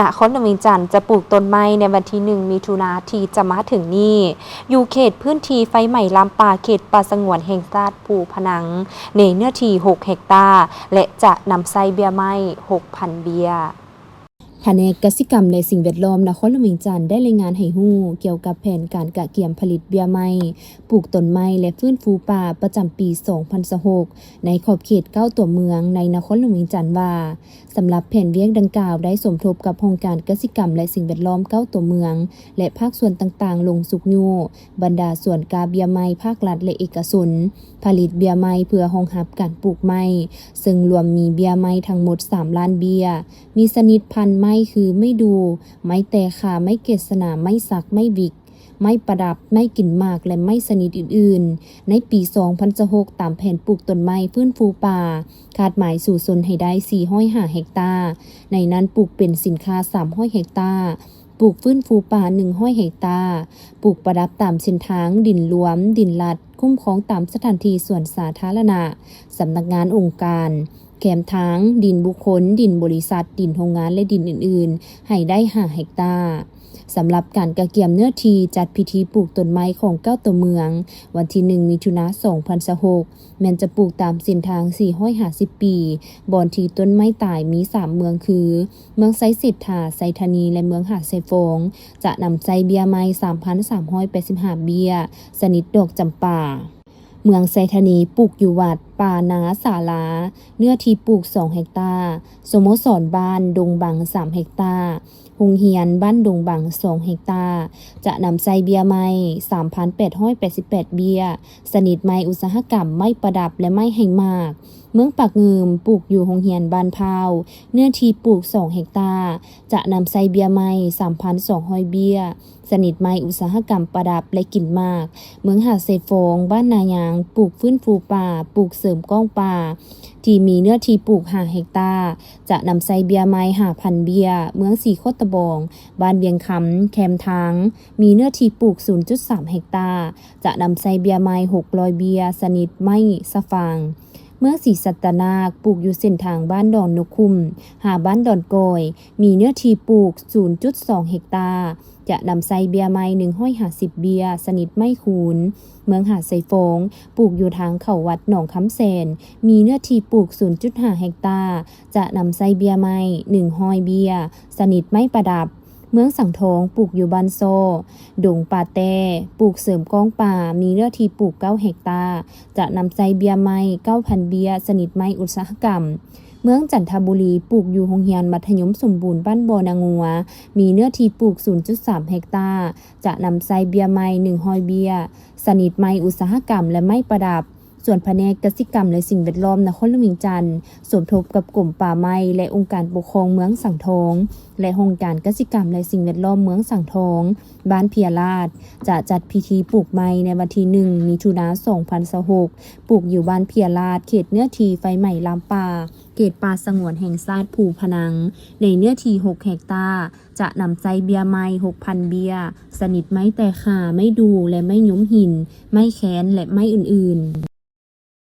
ນະຄອນຫຼວງວຽງຈັນຈະປູກຕົ້ນໄມ້ໃນວັນທີໜຶ່ງ ມິຖຸນາທີ່ຈະມາເຖິງນີ້ ຢູ່ເຂດພື້ນທີ່ໄຟໄໝ້ລາມປ່າ ເຂດປ່າສະຫງວນແຫ່ງຊາດພູພະນັງ ໃນເນື້ອທີ່ຫົກເຮັກຕາ ແລະ ຈະນຳໃຊ້ເບ້ຍໄມ້ຫົກພັນເບ້ຍ. ພະແນກກະສິກຳ ແລະ ສິ່ງແວດລ້ອມນະຄອນຫຼວງວຽງຈັນໄດ້ລາຍງານໃຫ້ຮູ້ກ່ຽວກັບແຜນການກະກຽມຜະລິດເບ້ຍໄມ້, ປູກຕົ້ນໄມ້ ແລະ ຟື້ນຟູປ່າປະຈຳປີສອງພັນຊາວຫົກ ໃນຂອບເຂດເກົ້າຕົວເມືອງໃນນະຄອນຫຼວງວຽງຈັນວ່າ, ສຳລັບແຜນວຽກດັ່ງກ່າວໄດ້ສົມທົບກັບຫ້ອງການກະສິກຳ ແລະ ສິ່ງແວດລ້ອມເກົ້າຕົວເມືອງ ແລະ ພາກສ່ວນຕ່າງໆ ລົງຊຸກຍູ້ບັນດາສວນກ້າເບ້ຍໄມ້ພາກລັດ ແລະ ເອກະຊົນ ຜະລິດເບ້ຍໄມ້ເພື່ອຮອງຮັບການປູກໄມ້, ເຊິ່ງລວມມີເບ້ຍໄມ້ທັງໝົດສາມລ້ານເບ້ຍ, ມີຊະນິດພັນໄມ້ຄືໄມ້ດູ່, ໄມ້ແຕຄາ, ໄມ້ເກດສະໜາ, ໄມ້ສັກ, ໄມ້ວິກ, ໄມ້ປະດັບ, ໄມ້ກິນໝາກ ແລະ ໄມ້ຊະນິດອື່ນໆ. ໃນປີສອງພັນຊາວຫົກ ຕາມແຜນປູກຕົ້ນໄມ້ຟື້ນຟູປ່າ ຄາດໝາຍສູ້ຊົນໃຫ້ໄດ້ສີ່ຮ້ອຍຫ້າເຮັກຕາ, ໃນນັ້ນປູກເປັນສິນຄ້າສາມຮ້ອຍເຮັກຕາ, ປູກຟື້ນຟູປ່າໜຶ່ງຮ້ອຍເຮັກຕາ, ປູກປະດັບຕາມເສັ້ນທາງ, ດິນລວມ, ດິນລັດ, ຄຸ້ມຄອງຕາມສະຖານທີ່ສວນສາທາລະນະ, ສຳນັກງານອົງການ, ແຄມທາງ, ດິນບຸກຄົນ, ດິນບໍລິສັດ, ດິນໂຮງງານ ແລະ ດິນອື່ນໆ ໃຫ້ໄດ້ຫ້າເຮັກຕາ. ສຳລັບການກະກຽມເນື້ອທີ່ຈັດພິທີປູກຕົ້ນໄມ້ຂອງເກົ້າຕົວເມືອງ ວັນທີໜຶ່ງ ມິຖຸນາ ສອງພັນຊາວຫົກ ແມ່ນຈະປູກຕາມເສັ້ນທາງສີ່ຮ້ອຍຫ້າສິບປີ, ບ່ອນທີ່ຕົ້ນໄມ້ຕາຍມີສາມເມືອງຄື ເມືອງໄຊເສດຖາ, ໄຊທານີ ແລະ ເມືອງຫາດຊາຍຟອງ ຈະນຳໃຊ້ເບ້ຍໄມ້ສາມພັນສາມຮ້ອຍແປດສິບຫ້າເບ້ຍ ຊະນິດດອກຈຳປາ. ເມືອງໄຊທານີ ປູກຢູ່ວັດ, ປ່າ, ນາ, ສາລາ, ເນື້ອທີ່ປູກສອງເຮັກຕາ, ສະໂມສອນບ້ານດົງບັງສາມເຮັກຕາ, ໂຮງຮຽນບ້ານດົງບັງສອງເຮັກຕາ, ຈະນຳໃຊ້ເບ້ຍໄມ້ສາມພັນແປດຮ້ອຍແປດສິບແປດເບ້ຍ ຊະນິດໄມ້ອຸດສາຫະກຳ, ໄມ້ປະດັບ ແລະ ໄມ້ໃຫ້ໝາກ. ເມືອງປາກງື່ມ ປູກຢູ່ໂຮງຮຽນບ້ານພ້າວ, ເນື້ອທີ່ປູກສອງເຮັກຕາ, ຈະນຳໃຊ້ເບ້ຍໄມ້ສາມພັນສອງຮ້ອຍເບ້ຍ ຊະນິດໄມ້ອຸດສາຫະກຳປະດັບ ແລະ ກິນໝາກ. ເມືອງຫາດຊາຍຟອງ, ບ້ານນາຍາງ ປູກຟື້ນຟູປ່າ, ປູກເສີມກ້ອງປ່າ ທີ່ມີເນື້ອທີ່ປູກຫ້າເຮັກຕາ, ຈະນຳໃຊ້ເບ້ຍໄມ້ຫ້າພັນເບ້ຍ. ເມືອງສີໂຄດຕະບອງ, ບ້ານວຽງຄຳ, ແຄມທາງ ມີເນື້ອທີ່ປູກສູນຈຸດສາມເຮັກຕາ, ຈະນຳໃຊ້ເບ້ຍໄມ້ຫົກຮ້ອຍເບ້ຍ ຊະນິດໄມ້ສະຟາງ. ເມືອງສີສັດຕະນາກ ປູກຢູ່ເສັ້ນທາງບ້ານດອນນົກຂຸ້ມ ຫາບ້ານດອນກ້ອຍ, ມີເນື້ອທີ່ປູກສູນຈຸດສອງເຮັກຕາ, ຈະນຳໃຊ້ເບ້ຍໄມ້ໜຶ່ງຮ້ອຍຫ້າສິບເບ້ຍ ຊະນິດໄມ້ຄູນ. ເມືອງຫາດຊາຍຟອງ ປູກຢູ່ທາງເຂົ້າວັດໜອງຄຳແສນ, ມີເນື້ອທີ່ປູກສູນຈຸດຫ້າເຮັກຕາ, ຈະນຳໃຊ້ເບ້ຍໄມ້ໜຶ່ງຮ້ອຍເບ້ຍ ຊະນິດໄມ້ປະດັບ. ເມືອງສັງທອງ ປູກຢູ່ບ້ານຊໍ້, ດົງປ່າແຕ້, ປູກເສີມກ້ອງປ່າ, ມີເນື້ອທີ່ປູກເກົ້າເຮັກຕາ, ຈະນຳໃຊ້ເບ້ຍໄມ້ເກົ້າພັນເບ້ຍ ຊະນິດໄມ້ອຸດສາຫະກຳ. ເມືອງຈັນທະບູລີ ປູກຢູ່ໂຮງຮຽນມັດທະຍົມສົມບູນບ້ານບໍ່ນາງົວ, ມີເນື້ອທີ່ປູກສູນຈຸດສາມເຮັກຕາ, ຈະນຳໃຊ້ເບ້ຍໄມ້ໜຶ່ງຮ້ອຍເບ້ຍ ຊະນິດໄມ້ອຸດສາຫະກຳ ແລະ ໄມ້ປະດັບ. ສ່ວນພະແນກກະສິກຳ ແລະ ສິ່ງແວດລ້ອມນະຄອນຫຼວງວຽງຈັນ ສົມທົບກັບກົມປ່າໄມ້ ແລະ ອົງການປົກຄອງເມືອງສັງທອງ ແລະ ຫ້ອງການກະສິກຳ ແລະ ສິ່ງແວດລ້ອມເມືອງສັງທອງ ບ້ານເພຍລາດ ຈະຈັດພິທີປູກໄມ້ໃນວັນທີໜຶ່ງ ມິຖຸນາ ສອງພັນຊາວຫົກ ປູກຢູ່ບ້ານເພຍລາດ ເຂດເນື້ອທີ່ໄຟໄໝ້ລາມປ່າ ເຂດປ່າສະຫງວນແຫ່ງຊາດພູພະນັງ ໃນເນື້ອທີ່ຫົກເຮັກຕາ. ຈະນຳໃຊ້ເບ້ຍໄມ້ຫົກພັນເບ້ຍ ຊະນິດໄມ້ແຕຄາ, ໄມ້ດູ່ ແລະ ໄມ້ຍົມຫີນ, ໄມ້ແຄນ ແລະ ໄມ້ອື່ນໆ.